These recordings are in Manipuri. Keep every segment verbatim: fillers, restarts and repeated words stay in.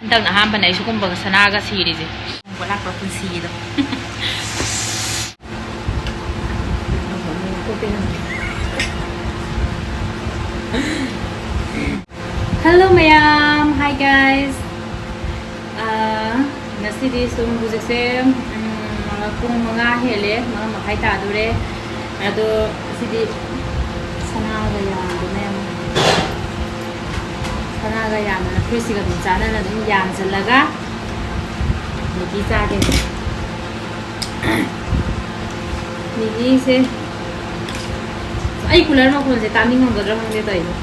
ꯍꯟꯗꯛꯅ ꯑꯍꯥꯟꯕꯅꯦ ꯑꯩ ꯁꯤꯒꯨꯝꯕꯒ ꯁꯅꯥꯒ ꯁꯤꯔꯤꯁꯦ꯫ ꯂꯨꯍꯣꯡꯕ ꯂꯥꯛꯄ ꯄꯨꯟꯁꯤꯒꯤꯗꯣ꯫ Hello ꯃꯌꯥꯝ, hi guys. ꯑꯥ, ꯉꯁꯤꯗꯤ ꯁꯨꯝ ꯍꯧꯖꯤꯛꯁꯦ, ꯎꯝ, ꯄꯨꯡ ꯃꯉꯥ ꯍꯦꯜꯂꯦ, ꯃꯉꯥ ꯃꯈꯥꯏ ꯇꯥꯗꯣꯔꯦ꯫ ꯑꯗꯣ ꯉꯁꯤꯗꯤ ꯁꯅꯥꯒ ꯌꯥꯟꯗꯅ ꯌꯥꯝ, ꯁꯅꯥꯒ ꯌꯥꯟꯗꯅ ꯐꯨꯔꯤꯠꯁꯤꯒ ꯑꯗꯨꯝ ꯆꯥꯟꯅꯅ ꯑꯗꯨꯝ ꯌꯥꯟꯁꯤꯜꯂꯒ ꯃꯦꯒꯤ ꯆꯥꯒꯦ꯫ ꯃꯦꯒꯤꯁꯦ ꯑꯩ cooler ꯃꯈꯣꯟꯁꯦ ꯇꯥꯅꯤꯡꯉꯝꯒꯗ꯭ꯔꯥ ꯈꯪꯗꯦ ꯇꯧꯔꯤꯁꯦ꯫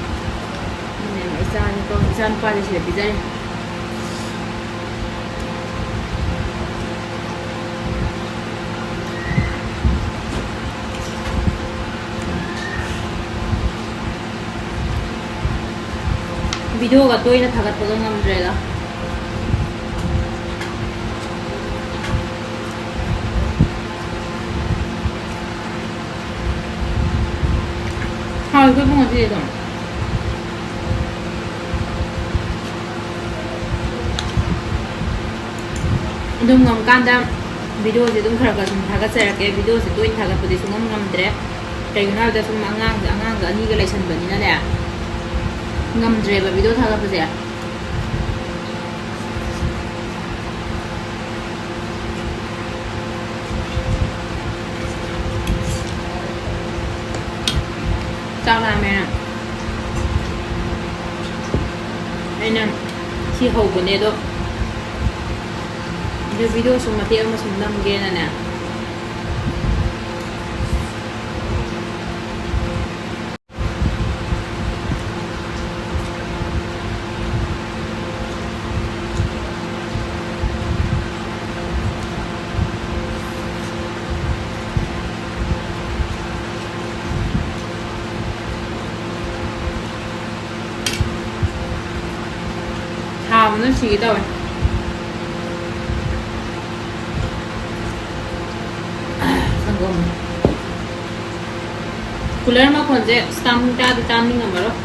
ꯑꯗꯨꯅꯦꯕ ꯏꯆꯥꯅꯤꯀꯣ, ꯏꯆꯥꯅꯨꯄꯥꯁꯦ ꯁꯤꯗ ꯄꯤꯖꯔꯤ꯫ Videoꯒ ꯇꯣꯏꯅ ꯊꯥꯒꯠꯄꯒ ꯉꯝꯗ꯭ꯔꯦꯗ꯫ ꯍꯥꯎꯏꯀꯣ ꯏꯕꯨꯡꯉꯣ ꯁꯤꯗꯤ ꯑꯗꯨꯝ꯫ ꯑꯗꯨꯝ ꯉꯝꯀꯥꯟꯗ videoꯁꯦ ꯑꯗꯨꯝ ꯈꯔ ꯈꯔ ꯁꯨꯝ ꯊꯥꯒꯠꯆꯔꯛꯀꯦ꯫ Videoꯁꯦ ꯇꯣꯏꯅ ꯊꯥꯒꯠꯄꯗꯤ ꯁꯨꯡꯉꯝ ꯉꯝꯗ꯭ꯔꯦ꯫ ꯀꯩꯒꯤꯅꯣ ꯍꯥꯏꯕꯗ ꯁꯨꯝ ꯑꯉꯥꯡꯁꯦ, ꯑꯉꯥꯡꯒ ꯑꯅꯤꯒ ꯂꯩꯁꯟꯕꯅꯤꯅꯅꯦ, ꯉꯝꯗ꯭ꯔꯦꯕ video ꯊꯥꯒꯠꯄꯁꯦ꯫ ꯆꯥꯛ ꯂꯥꯝꯃꯦ꯫ ꯑꯩꯅ ꯁꯤ ꯍꯧꯕꯅꯦ ꯑꯗꯣ, ꯑꯗꯨ videoꯁꯨ ꯃꯇꯦꯛ ꯑꯃ ꯁꯨꯝ ꯅꯝꯒꯦꯅꯅꯦ꯫ ꯁꯥꯕꯅ ꯁꯤꯒꯦ ꯇꯧꯋꯦ꯫ ꯁꯪꯒꯣꯝ꯫ Cooler ꯃꯈꯣꯟꯁꯦ ꯑꯁ ꯇꯥꯅꯤꯡ-, ꯇꯥꯗꯤ ꯇꯥꯅꯤꯡꯉꯝꯃꯔꯣꯏ꯫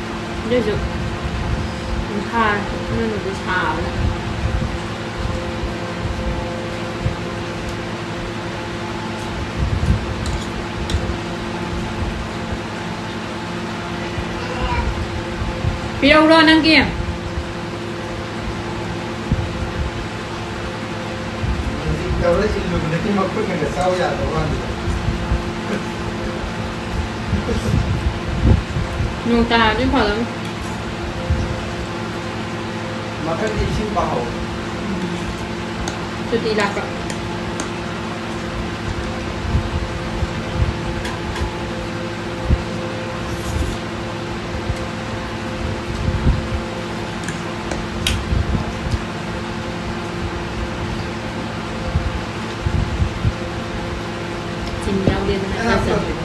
ꯑꯗꯨꯏꯁꯨ ꯑꯗꯨꯝ ꯊꯥꯔꯦ, ꯃꯅꯨꯡꯗꯗꯤ ꯁꯥꯕꯅ꯫ ꯄꯤꯔꯛꯎꯔꯣ ꯅꯪꯒꯤ? ꯍꯧꯖꯤꯛ ꯇꯧꯔ ꯏꯜꯂꯨꯕꯗꯒꯤ ꯃꯈꯨꯠꯅꯒ ꯆꯥꯎ ꯌꯥꯗꯕ ꯋꯥꯅꯤꯗ꯫ ꯅꯣꯡ ꯇꯥꯔꯗꯤ ꯐꯗꯧꯅꯤ꯫ ꯃꯊꯪꯗꯤ ꯏꯁꯤꯡ ꯄꯥꯍꯧ꯫ ꯁꯨꯇꯤ ꯂꯥꯛꯄ꯫ ꯆꯤꯅꯤ ꯌꯥꯎꯗꯦꯗꯅ ꯈꯔ ꯆꯝ-,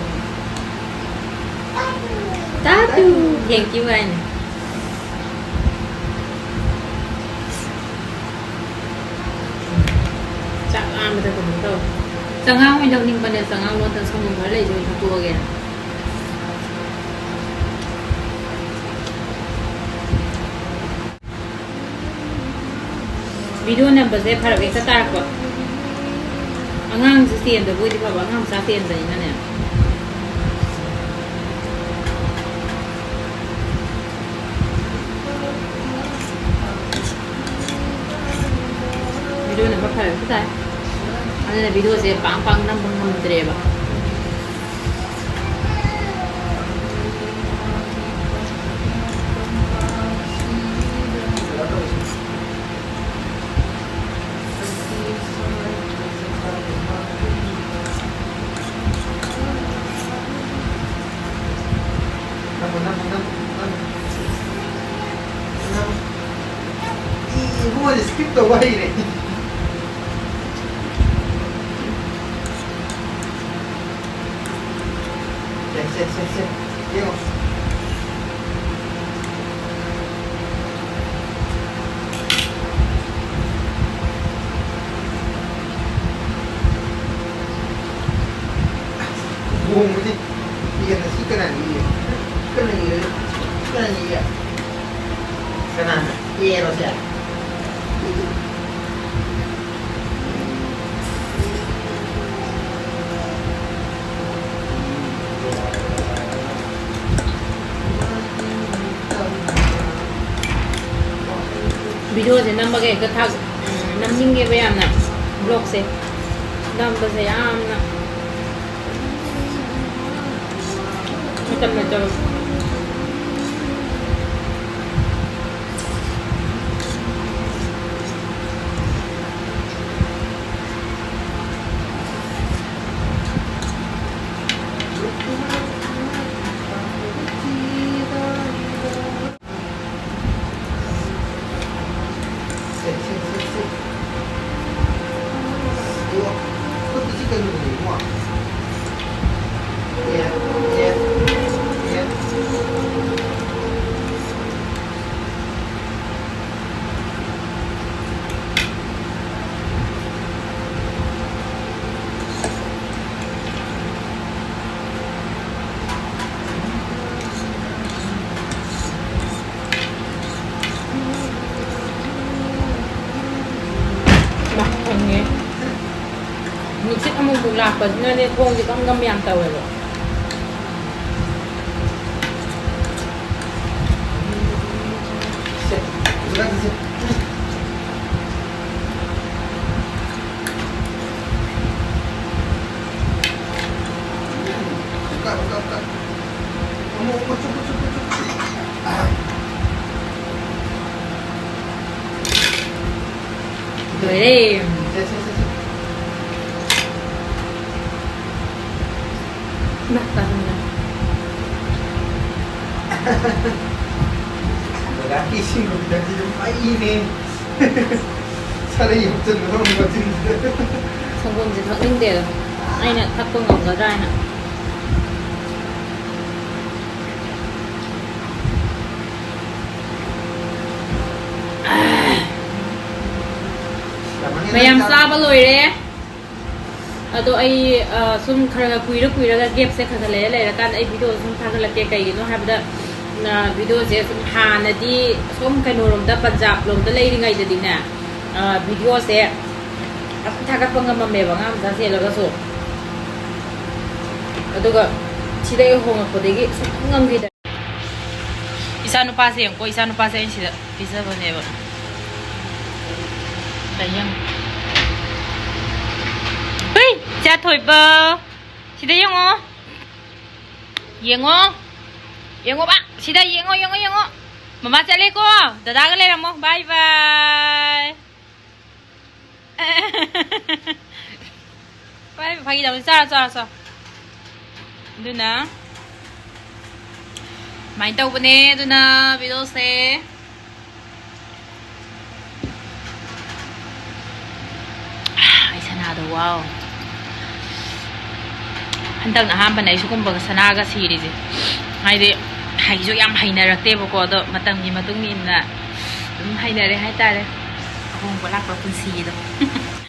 ꯇꯥꯇꯨ! Thank you ꯍꯥꯏꯅꯦ꯫ ꯆꯥꯛ ꯂꯥꯝꯕꯗ ꯀꯩꯅꯣ ꯇꯧꯔꯦ꯫ ꯆꯉꯥꯡ ꯑꯣꯏꯅ ꯊꯛꯅꯤꯡꯕꯅꯦ, ꯆꯉꯥꯡ ꯂꯣꯟꯗ ꯁꯪꯒꯣꯝ ꯈꯔ ꯂꯩꯁꯦ ꯑꯣꯏꯅ ꯊꯛꯇꯣꯛꯑꯒꯦ꯫ ꯚꯤꯗꯤꯑꯣ ꯅꯝꯕꯁꯦ ꯐꯔꯛ ꯍꯦꯛꯇ ꯇꯥꯔꯛꯄ꯫ ꯑꯉꯥꯡꯁꯦ ꯆꯦꯟꯗꯕ ꯑꯣꯏꯗꯤ ꯐꯕ, ꯑꯉꯥꯡ ꯃꯆꯥ ꯆꯦꯟꯕꯅꯤꯅꯅꯦ꯫ ꯚꯤꯗꯤꯑꯣ ꯅꯝꯕ ꯐꯔꯛ ꯍꯦꯛꯇ ꯇꯥꯏ꯫ ꯑꯗꯨꯅ ꯚꯤꯗꯤꯑꯣꯁꯦ ꯄꯥꯡ ꯄꯥꯡ ꯅꯝꯕ ꯉꯝꯗ꯭ꯔꯦꯕ꯫ ꯅꯝꯃꯣ, ꯅꯝꯃꯣ, ꯅꯝꯃꯣ, ꯅꯝꯃꯣ꯫ ꯅꯝꯃꯣ꯫ ꯏ, ꯏꯕꯨꯡꯉꯣꯗꯤ skip ꯇꯧꯕ ꯍꯩꯔꯦ꯫ ꯁꯦ, ꯁꯦ, ꯁꯦ, ꯁꯦ꯫ ꯌꯦꯡꯉꯣ꯫ ꯂꯨꯍꯣꯡꯕꯁꯤ ꯌꯦꯟ ꯑꯁꯤ ꯀꯅꯥꯅ ꯌꯦ? ꯀꯅꯥꯅ ꯌꯦ? ꯀꯅꯥꯅ ꯌꯦ? ꯀꯅꯥꯅ ꯌꯦꯔꯣꯁꯦ? ꯚꯤꯗꯤꯑꯣꯁꯦ ꯅꯝꯕꯒ ꯍꯦꯛꯇ ꯊꯥꯛ ꯎꯝ, ꯅꯝꯅꯤꯡꯉꯦꯕ ꯌꯥꯝꯅ꯫ ꯕ꯭ꯂꯣꯛꯁꯦ ꯅꯝꯕꯁꯦ ꯌꯥꯝꯅ ꯃꯇꯝ ꯂꯩꯇꯕ꯫ ꯃꯥ, ꯈꯪꯉꯦ꯫ ꯅꯨꯡꯁꯤꯠ ꯑꯃꯨꯛꯃꯨꯛ ꯂꯥꯛꯄꯁꯤꯅꯅꯦ ꯊꯣꯡꯁꯦ ꯒꯝ ꯒꯝ ꯌꯥꯝ ꯇꯧꯋꯦꯕ꯫ ꯂꯣꯏꯔꯦ꯫ ꯏꯃꯥ, ꯇꯥꯍꯟꯒꯅꯨ꯫ ꯗꯗꯥꯒꯤ ꯏꯁꯤꯡ ꯂꯨꯝꯕꯁꯤꯁꯨ ꯃꯩꯅꯦ꯫ ꯁꯥꯔꯩ ꯍꯥꯞꯆꯤꯟꯕꯗꯧꯅ ꯃꯆꯤꯟꯁꯤꯗ꯫ ꯁꯪꯒꯣꯝꯁꯦ ꯊꯛꯅꯤꯡꯗꯦꯗ꯫ ꯑꯩꯅ ꯊꯛꯄ ꯉꯝꯒꯗ꯭ꯔꯥ ꯍꯥꯏꯅ꯫ ꯃꯌꯥꯝ ꯆꯥꯕ ꯂꯣꯏꯔꯦ꯫ ꯑꯗꯣ ꯑꯩ, ꯑ, ꯁꯨꯝ ꯈꯔ ꯈꯔ ꯀꯨꯏꯔ ꯀꯨꯏꯔꯒ gapꯁꯦ ꯈꯔ ꯈꯔ ꯂꯩꯔ ꯂꯩꯔꯀꯥꯟꯗ ꯑꯩ ꯚꯤꯗꯤꯑꯣ ꯁꯨꯝ ꯊꯥꯒꯠꯂꯛꯀꯦ꯫ ꯀꯩꯒꯤꯅꯣ ꯍꯥꯏꯕꯗ, ꯑ, ꯚꯤꯗꯤꯑꯣꯁꯦ ꯁꯨꯝ ꯍꯥꯟꯅꯗꯤ ꯁꯨꯝ ꯀꯩꯅꯣꯔꯣꯝꯗ, ꯄꯟꯖꯥꯕꯂꯣꯝꯗ ꯂꯩꯔꯤꯉꯩꯗꯗꯤꯅꯦ, ꯑ, ꯚꯤꯗꯤꯑꯣꯁꯦ ꯑꯗꯨꯝ ꯊꯥꯒꯠꯄ ꯉꯝꯃꯝꯃꯦꯕ, ꯑꯉꯥꯡ ꯃꯆꯥ ꯆꯦꯜꯂꯒꯁꯨ꯫ ꯑꯗꯨꯒ ꯁꯤꯗ ꯑꯩ ꯍꯣꯡꯉꯛꯄꯗꯒꯤ ꯁꯨꯡꯉꯝ ꯉꯝꯈꯤꯗ꯭ꯔꯦ꯫ ꯏꯆꯥ ꯅꯨꯄꯥꯁꯦ ꯌꯦꯡꯉꯨꯀꯣ, ꯏꯆꯥ ꯅꯨꯄꯥꯁꯦ ꯑꯩꯅ ꯁꯤꯗ ꯄꯤꯖꯕꯅꯦꯕ꯫ ꯀꯩ ꯌꯦꯡ-, ꯍꯨꯏ! ꯏꯆꯥ ꯊꯣꯏꯕ! ꯁꯤꯗ ꯌꯦꯡꯉꯣ! ꯌꯦꯡꯉꯣ! ꯌꯦꯡꯉꯣꯕ! ꯁꯤꯗ ꯌꯦꯡꯉꯣ, ꯌꯦꯡꯉꯣ, ꯌꯦꯡꯉꯣ! ꯃꯃꯥ ꯆꯠꯂꯦꯀꯣ! ꯗꯗꯥꯒ ꯂꯩꯔꯝꯃꯣ! ꯕꯥꯏ ꯕꯥꯏ! ꯍꯣꯏ, ꯐꯥꯒꯤ ꯇꯧꯕꯅꯤ꯫ ꯆꯥꯔꯣ, ꯆꯥꯔꯣ, ꯆꯥꯔꯣ꯫ ꯑꯗꯨꯅ ꯁꯨꯃꯥꯏꯅ ꯇꯧꯕꯅꯦ꯫ ꯑꯗꯨꯅ videoꯁꯦ, ꯑꯩ ꯁꯅꯥꯗꯣ, wow꯫ ꯍꯟꯗꯛꯅ ꯑꯍꯥꯟꯕꯅꯦ ꯑꯩ ꯁꯤꯒꯨꯝꯕꯒ ꯁꯅꯥꯒ ꯁꯤꯔꯤꯁꯦ꯫ ꯍꯥꯏꯗꯤ ꯍꯩꯁꯨ ꯌꯥꯝ ꯍꯩꯅꯔꯛꯇꯦꯕꯀꯣ, ꯑꯗꯣ ꯃꯇꯝꯒꯤ ꯃꯇꯨꯡ ꯏꯟꯅ ꯑꯗꯨꯝ ꯍꯩꯅꯔꯦ ꯍꯥꯏꯇꯥꯔꯦ꯫ ꯑꯍꯣꯡꯕ ꯂꯥꯛꯄ ꯄꯨꯟꯁꯤꯒꯤꯗꯣ꯫